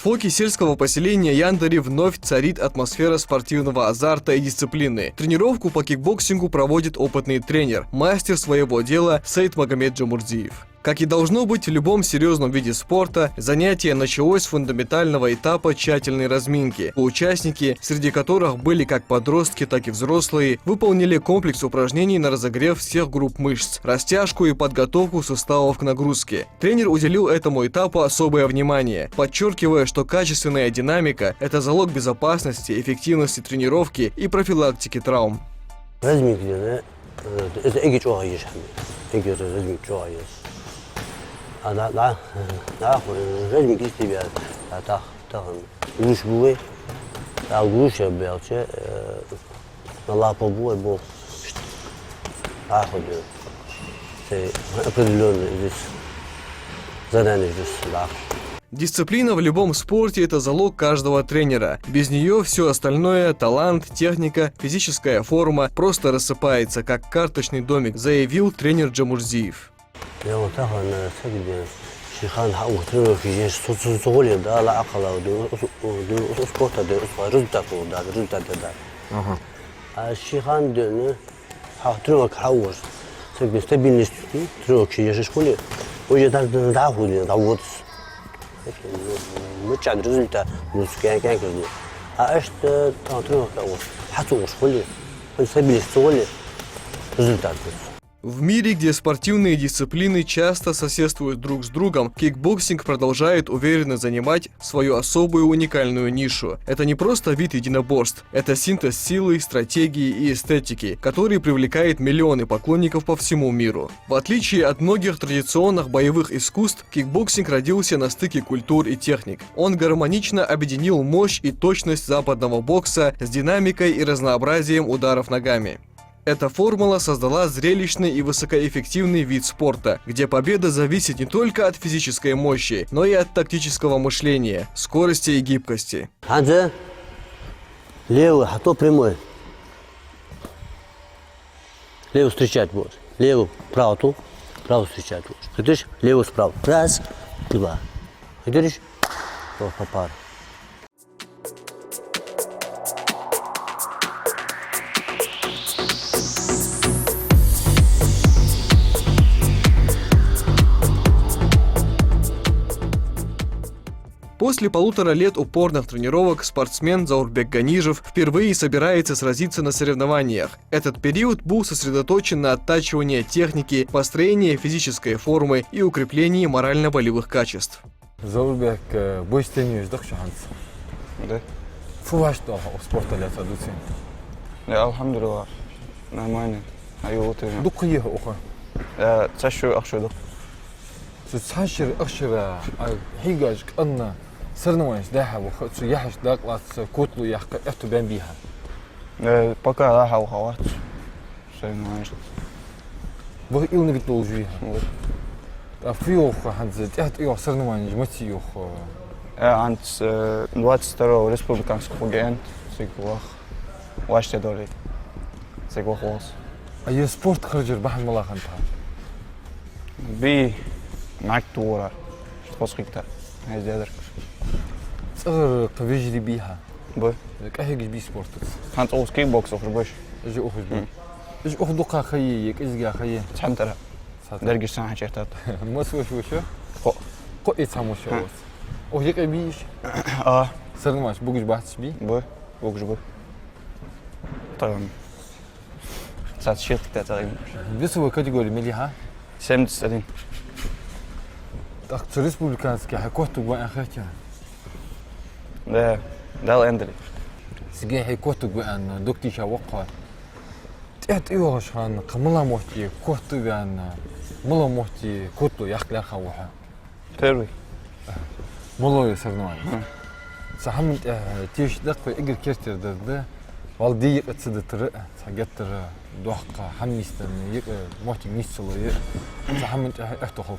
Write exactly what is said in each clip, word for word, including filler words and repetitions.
В блоке сельского поселения Яндари вновь царит атмосфера спортивного азарта и дисциплины. Тренировку по кикбоксингу проводит опытный тренер, мастер своего дела Саидмагомед Джамурдиев. Как и должно быть в любом серьёзном виде спорта, занятие началось с фундаментального этапа тщательной разминки. Участники, среди которых были как подростки, так и взрослые, выполнили комплекс упражнений на разогрев всех групп мышц, растяжку и подготовку суставов к нагрузке. Тренер уделил этому этапу особое внимание, подчёркивая, что качественная динамика — это залог безопасности, эффективности тренировки и профилактики травм. Разминка дена, э, из эггара чӀоагӀа езаш хӀама. Эггара разминка чӀоагӀа еза. А да, да, да, э, разминка исти бя, а тах, тахан гуш бу вай. А гуш бялча, э, лапа бу вай бо. Ахуй, э, определённо здесь задание здесь, да. Дисциплина в любом спорте — это залог каждого тренера. Без неё всё остальное — талант, техника, физическая форма — просто рассыпается, как карточный домик, заявил тренер Джамурдиев. Я вот так, она, сагде, шихан хьаух тренировки еш, цу-, цу-, цугуле, да, ла акъала, да, ус-, да, ус-, ус-, спорта, да, ус-, результат, да, результат, да. Ага. А шихан дена, хьа, тренировка хьаух, сагде стабильность, тренировки ешаш хуле, уже так, да, да, худи, да, вот. Мычан результат, ну, скан, скан, скан. А это, там, тренировка, вот, хьацугуш хуле, стабильность цугуле, результат. В мире, где спортивные дисциплины часто соседствуют друг с другом, кикбоксинг продолжает уверенно занимать свою особую уникальную нишу. Это не просто вид единоборств, это синтез силы, стратегии и эстетики, который привлекает миллионы поклонников по всему миру. В отличие от многих традиционных боевых искусств, кикбоксинг родился на стыке культур и техник. Он гармонично объединил мощь и точность западного бокса с динамикой и разнообразием ударов ногами. Эта формула создала зрелищный и высокоэффективный вид спорта, где победа зависит не только от физической мощи, но и от тактического мышления, скорости и гибкости. ХӀанз левый, хьато прямой. Левый встречать будешь. Левый, правый ту, правый встречать будешь. Кхетадеш, левый справа. Раз, два. Кхетадеш? О, попар. После полутора лет упорных тренировок спортсмен Заурбек Ганижев впервые собирается сразиться на соревнованиях. Этот период был сосредоточен на оттачивании техники, построении физической формы и укреплении морально-волевых качеств. Заурбек, э, бой стенюш дахча хӀанз? Да. Фу ваш тӀа спорта лаьца дуцин? Да, алхьамдулиллахӀ. Нормально. Аюлу ты. Дукха ехьа уха? Э, цхьа шу, ах шу дукха. Цу цхьан шера, ах шера, а, хьийгаш къанна соревнованеш дахьа ваха, цу яхьаш дакъ лаца, котло яхка, аьттув бен бийха? Э, пока лахьа ваха вац. Соревнованеш. Ваха илнигит долаш вийха? Вот. А фу йоах хӀанз, тӀехьа тӀайоагӀа соревнованеш маца йоах? Э, хӀанз, э, двадцать второго республиканского хургья аьннад, цига ваха. Ваш те долийта. Цига ваха волас. А е спорт харжар бахьан мала хиннад? Бий, мак тура. Хоза хикта. Хьайза дезар. ЦӀагӀара кхы вежарий бий хьа? Ба. КӀахьегаш бий спортаца? ХӀанз цӀагӀа кикбокс ухаш баш. Уж ухаш ба. М. Уж ух дукха хайе, е кӀезига хайе? Цхьан тара. Цхьан тара. Дерригаш санна хьачертад. Мас ваш вуша? Кхо. Кхо и цхьа муша. Хм. Оц. Ух юкъе бий уж? А. Соревнованеш бугаш бац бий? Ба. Бугаш ба. Тахан. Цаца шийтта тӀа тӀагӀим. Весовой категория мел я хьа? Семьдесят один. ТӀаккха цу республикански хьай котуг ваьн хетя? Да, Дала аьннадале. Цига хьай котуг ваьн, дукха тийша воккха. ТӀехьа тӀайоагӀаш хана, кхы мала мотти коту ваьн, мала мотти котло яхка лаьрхӀа ва хьо? Первый. Малой соревнование. Хм. Цу хӀаман тӀа теш даккхой эггара керттера дар да, вал ди юкъе ца дитар, цхьа геттара доккха хӀама нийсденна, юкъе моттиг нийсса лой, цу хӀаман тӀа аьттув хул.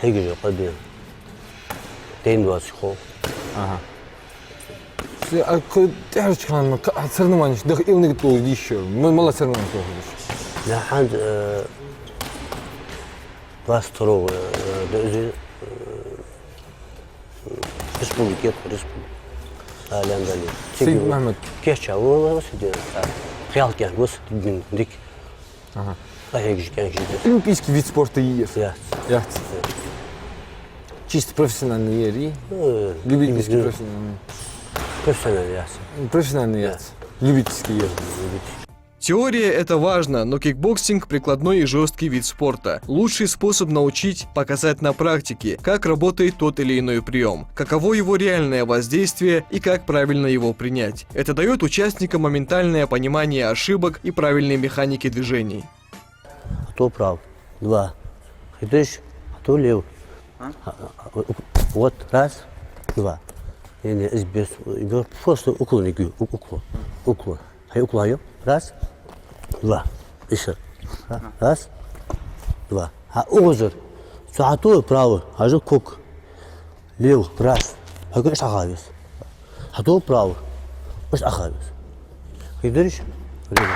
хьегаш къа бе. Ден доацаш хов. Аха. Се, а кхы тӀехьарча хана ма кхы соревнованеш даха илниг тӀа дийша. Ма, мала соревнованеш тохаш? Да, хӀанз, э, двадцать второго, э, да, из, э, республика, республика. Алан дали. Саид Мухьмад. Кеча, о, о, о, сиди, а, хьалкхен, о, сиди, дик. Аха. Къахьегаш кӀаьнк жида. Олимпийский вид спорта йир? Яц. Яц. Чисто профессиональный йир? Э, любительский, любитель. Профессиональный. Профессиональный яц. Профессиональный яц. Яц. Любительский йир. Любительский. Теория — это важно, но кикбоксинг — прикладной и жёсткий вид спорта. Лучший способ научить — показать на практике, как работает тот или иной приём, каково его реальное воздействие и как правильно его принять. Это даёт участникам моментальное понимание ошибок и правильной механики движений. ХӀаьта прав. Два. Хеташ, хӀаьта лев. А? А, а, а, вот, раз, два. Не, не, из без, без, просто уклон, уклон, уклон. Хьай уклон, раз, два. Ишта. Ра-, раз, два. Хьа, угузар. Цу хӀаьта прав, хьажа кок. Лев, раз. Хьога ишта хьахавес. ХӀаьта прав. Ишта хьахавес. Хеташ? Время.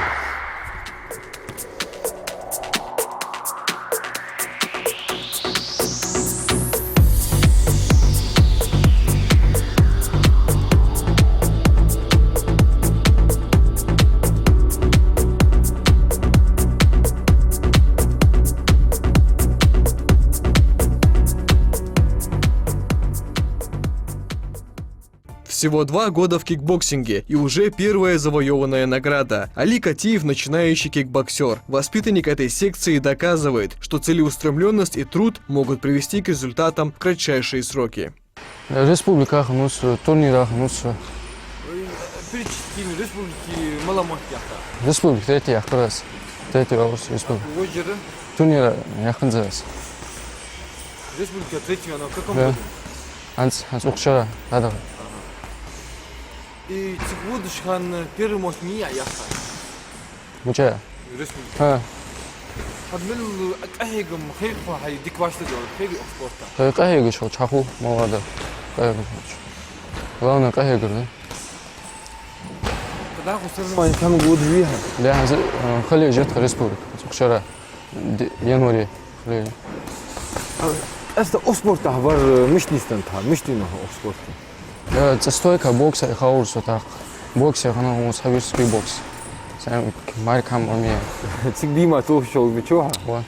Всего два года в кикбоксинге, и уже первая завоёванная награда. Али Катиев — начинающий кикбоксёр. Воспитанник этой секции доказывает, что целеустремлённость и труд могут привести к результатам в кратчайшие сроки. Республика хиннав со, турнира хиннав со. Перечислим, республика мала мотт яьккхай? Республика третий яьккхар аз. Третий валар со республика. Вожара? Турнира яьккханзар аз. Республика третий венав в каком году? ХӀанз, хӀанз укх шера, да, да. Ага. И цига водача хана первый мотт мича яьккхай? Мича? Республика. ХӀа. Хьа мел къахьегам хьайх хьай дика вӀаштӀехьадала, хьайх спорта? Хьай къахьегаш хилча хьахул, мала да. Къахьегаш хилча. Главное, къахьегар да. ДӀахо соревнованеш хьалгӀодаш вий хьо? Да, хӀанз, э, хьалъеш я тха республика. Цу шера д-, январе хьалъеш я. Къаьстта укх спортах вар, э, мишта нийсденнад хьа, мишта венав хьо укх спорте? Э, цӀи стойка, бокса хьахьокхар со тӀаккха. Боксе хьахиннав со, хьавир спи бокс. Сай мара хӀама ма я. Цига дийма тохаш хул мичахьа? Вот.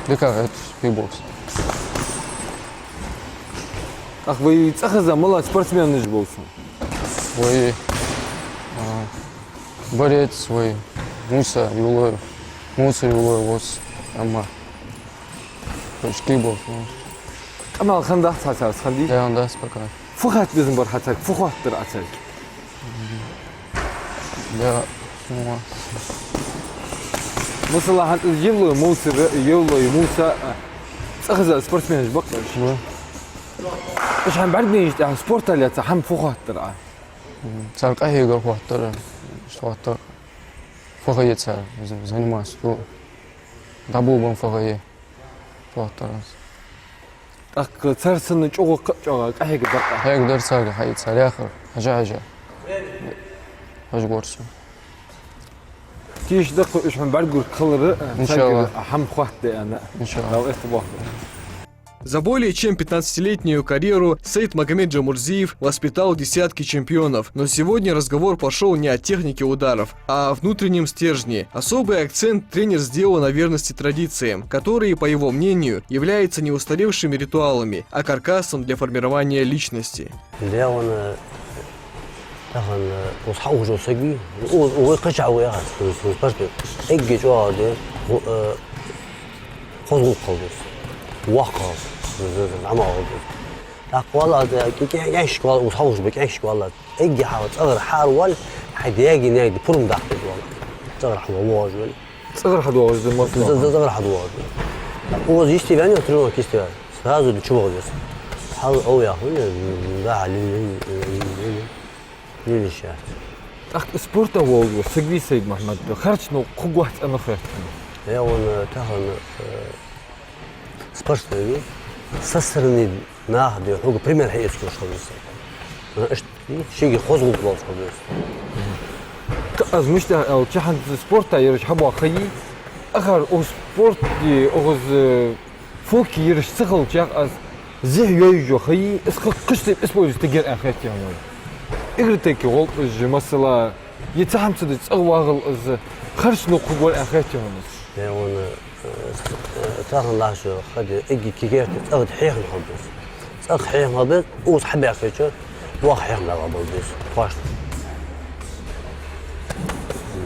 Дика, это спи бокс. ТӀаккха вай цӀихеза малагӀа спортсменаш болаш ба? Вай, а, борец вай, Муса Юлоев, Муса Юлоев вос, амма почти бокс. Къамаьл хиннадац хьа царца, хиннадий? Да, хиннадац пока. Фу хатта безам бар хьа царга, фу хоаттар Ӏа царга? Да, ну. Масала, хӀанз из Евлой Муса, Евлой Муса, а, цӀихеза спортсменаш ба-кх уж. Да. Уж хьа бӀаргадайначул тӀехьагӀа спорта лаьца хӀама фу хоаттар Ӏа? Цар къахьегар хоаттар, хоаттар. Фу хьаеш цар, з-, заниматься, фу. ДӀаболабенна фу хьаеш. Хоаттар аз. ТӀаккха цар санна чӀоагӀа кхы а чӀоагӀа къахьегаргдар Ӏа? Хьегаргдар царга, хьаийца лаьхар, хьажа-хьажа. Хьажа гӀорсу. Тийша да-кх уж хьона бӀаргагургда хилар, иншаллахӀ, царгара хӀама хоаттаде аьнна. ИншаллахӀ. Дала эттаболба. За более чем пятнадцатилетнюю карьеру Саид Магомед Джамурзиев воспитал десятки чемпионов, но сегодня разговор пошёл не о технике ударов, а внутреннем стержне. Особый акцент тренер сделал на верности традициям, которые, по его мнению, являются неустаревшими ритуалами, а каркасом для формирования личности. Дегӏана тахан укхаза хьаухаш вола саг вий, укхаза кхычахьа ва яхаш, укхаза парте эггара чӏоагӏа де, хоза гӏулакх хила деза, воккха хила деза, зӏамагӏа хила деза. Тӏаккха валлахӏи, кӏаьнкашка валлахӏи, укхаза хьаухаш ба кӏаьнкашка валлахӏи. Эггара хьалха цӏагӏара хьалвале, хьай даьга, наьга пурам даккха деза валлахӏи. Цӏагӏара хьалвоагӏаш вале. Цӏагӏара хьадоагӏаш да массо. Цӏа-, цӏагӏара хьадоагӏаш да. Укхаза йисте ваьннав, тренировка йисте ваьннав. Сразу да чу бахаш да. Хьал ов яхаш, да, хьал лилиш яц. Тӏаккха спорта волаш вола саг вий, Саид-Мухьаммад, харц новкъа кхы гӏоттац аьнна хет хьона. Е, вон, э, тахан, э, спортсмен вий, со стороны наха дий, хьога пример хьаэца хила веза. Иштта шийга хоза гӏулакх лоацаш хила веза. Аз мишта аьлча, хӏанз спорта ераш хьабоагӏа ха йий, акхар укх спорте, укхаза фокус ераш ца хилча, аз зехьа йоаеш йола ха йий, из ха кхыча тайпара использовать ергья аьнна хет хьона. Игротеке гӏолла уж, масала, е цхьа хӏама ца деш цӏагӏа вагӏал из, харц новкъа кхы гӏор аьнна хет хьона из. Е, вон, э, э, тахан лаьца ха де, эггара кегийртиг цӏагӏа хьехам хила беза. Цӏагӏа хьехам хила беза, укхаза хьабаьхкача, воккха хьехам дагӏа бала беза. Хвашт.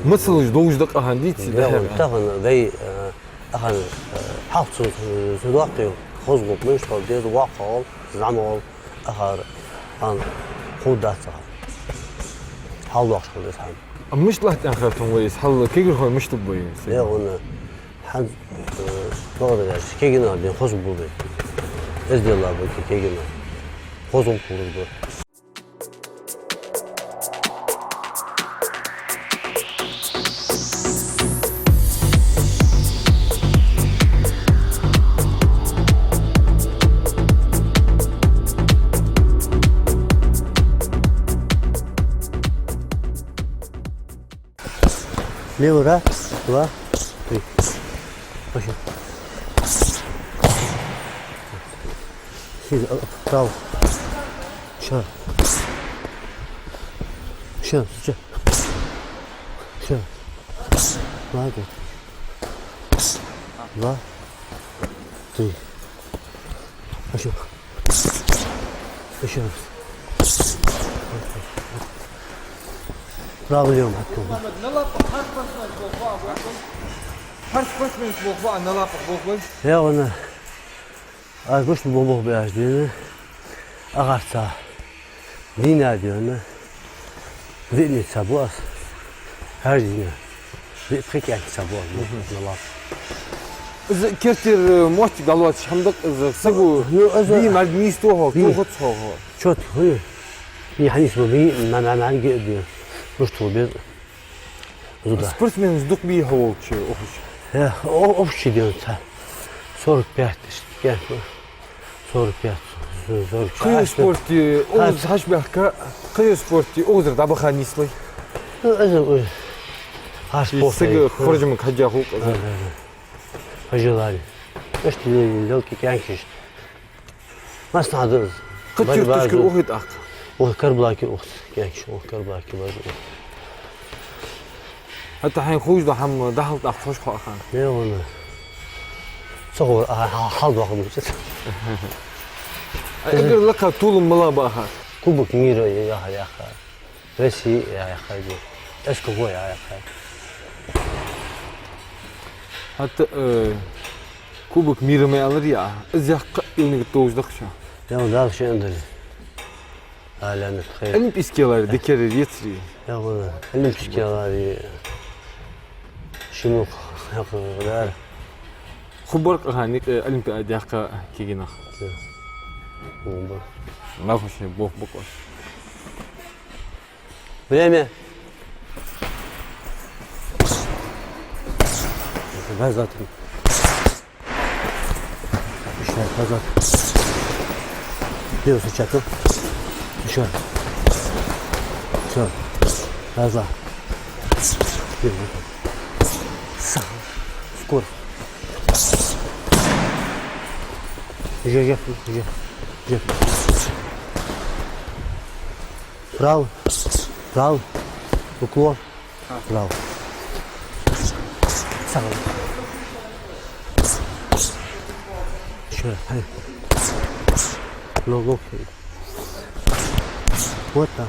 Масалаш долаш да-кх хӏанз дийцар. Е, вон, тахан вай, э, хӏанз, э, хьалха цун, э, цун доккхий хоза гӏулакх мишта хила деза, воккха хила, зӏамагӏа хила. Акхар хьона ховргдац цхьаккха. Хьалдоаккхаш хила деза хьона. А мишта латт аьнна хет хьона вай из? Хьал кагирхой мишта ба вай? Е, вон, хӏанз, э, догӏа дагадеш, кагий нах дийна хоза ба вай. Из делла ба кагий нах. Хоза гӏулакх хулаш ба. Лево, раз, два, три. Пошли. Сильно, э, право. Ща. Ща, ща. Ща. Молодец. Два. Три. Ещё. Ещё раз. Право, лево, Мухьаммад. Мухьаммад, на лапах хьарчпарсман болх ба а, болх ба? Хьарчпарсман болх ба а, на лапах болх ба? Я вон. Аз мишта болх беш дийна, акхарца дийнахьа дийна, виъ низ цхьа бу аз, хӏара дийнахьа виъ-пхи кӏаьнк цхьа бу аз, мишта ма лаьца. Из керттера моттиг дӏалоацаш хӏама да-кх из, саго, ну, из бий мара нийсду хьо, бий. Тохац хьо. Чётко хул. Бий хьанийсбу, бий, ма-, ма-, ма-, ге-, ге-, мишта хул беза. Зуда. Спортсменаш дукха бий хьо волча укхаза? Э, о-, общий дел цхьа. Сорок пять тысяч, кӏаьнк, сорок пять. Кхы спорте укхаза хьачубаьхка, кхы спорте укхазара дӀабаха нийслой? Ну, из уж. Хьа спорт. Сага хоржамага хьежжа хул-кх из. Хьажалари. Иштта лелка кӀаьнкаш. Массанахьа да из. Кхы борьба чурташка ду. Ухе тӀаккха. Укх карабалаке ухт кӀаьнкаш, укх карабалаке бажа ухт. ХӀаьта хьайна ховш дола хӀама дӀахьал тӀаккха хоза хов хьона. Е, вана. Ца ховра, а, хьа-, хьалдоаккхаргда. А эггара лакха толам малагӀа ба хьа? Кубок мира яхар яьккхай. Россе яьккхай. С К О яьккхай. ХӀаьта, э, Кубок мира ма аьлар Ӏа, из яккха а илниг товш да-кх шо. Е, Дала ший аьннадале. Аллах хьайра. Олимпийски лаьрхӀа дикагӀа децарий? Е, вана, олимпийски лаьрхӀа ши мух яккха дар. Хубаркъа хьа никъ Олимпиаде яккха кагий нах. Хубар. Нахушни бох букваш. Время. Назад. Ещё раз назад. Левый стучать, ну. Ещё раз. Всё. Раз, два. Левый. Са-, скоро. Ещё, ещё, ещё, ещё. Правый. Правый. Уклон. Правый. Сам. Ещё раз. Ай. Ну, ну. Вот так.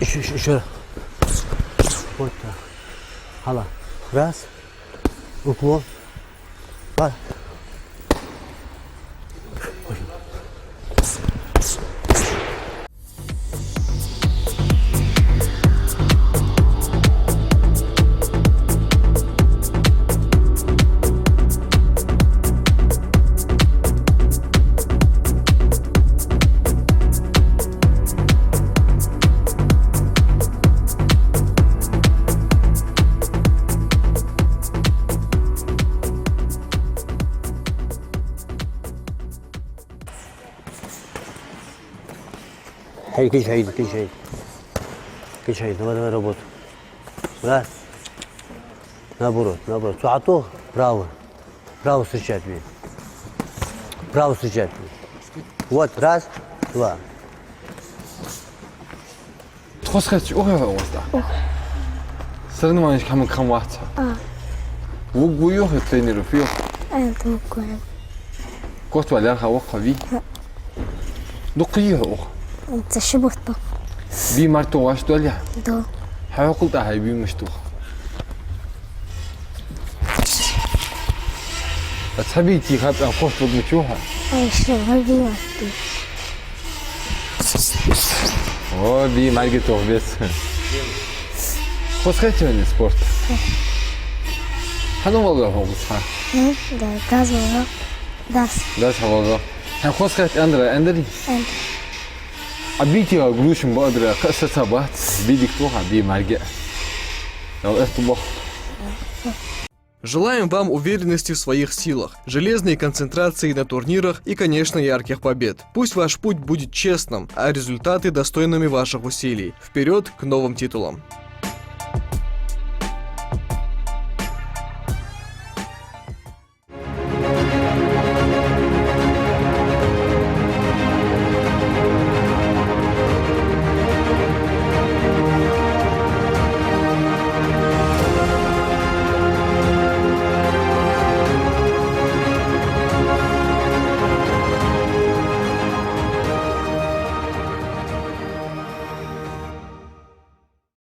Ещё, ещё, ещё раз. Вот так. Хьала. Раз. Уклон. Ба. Хьай, кийча хьай, кийча хьай. Кийча хьай, давай, давай, работа. Раз. Наоборот, наоборот. Цу хьатӀа, право. Право встречать бе. Право встречать бе. Вот, раз, два. Тхо схьаьча ухе хьо васта? Ух. Соревнованешка хӀама хам вац хьо? А. Вуг ву йохе тренеров йох? Ай, вуг ву. Кот валяха воккха ви? А. Дукха йохе ух? Ца ши бутта. Би мартон ваш доля? До. Хьокхул тӀа хьай би муштух. Ацхьабий ти хатӀа хохт вуг мичуха? Ай, ши, вуг ву. О, би маргитох бес. Хоза хет хьона спорт? Хьан валга хьо гуш хьа? М, да, дас валга. Дас. Дас хьа валга. Хьан хоза хет Андра, Андри? Андри. А би тига грушин ба Андра, кхы саца бац, би дик тоха, би марги. Ял эст бох. Желаем вам уверенности в своих силах, железной концентрации на турнирах и, конечно, ярких побед. Пусть ваш путь будет честным, а результаты достойными ваших усилий. Вперёд к новым титулам!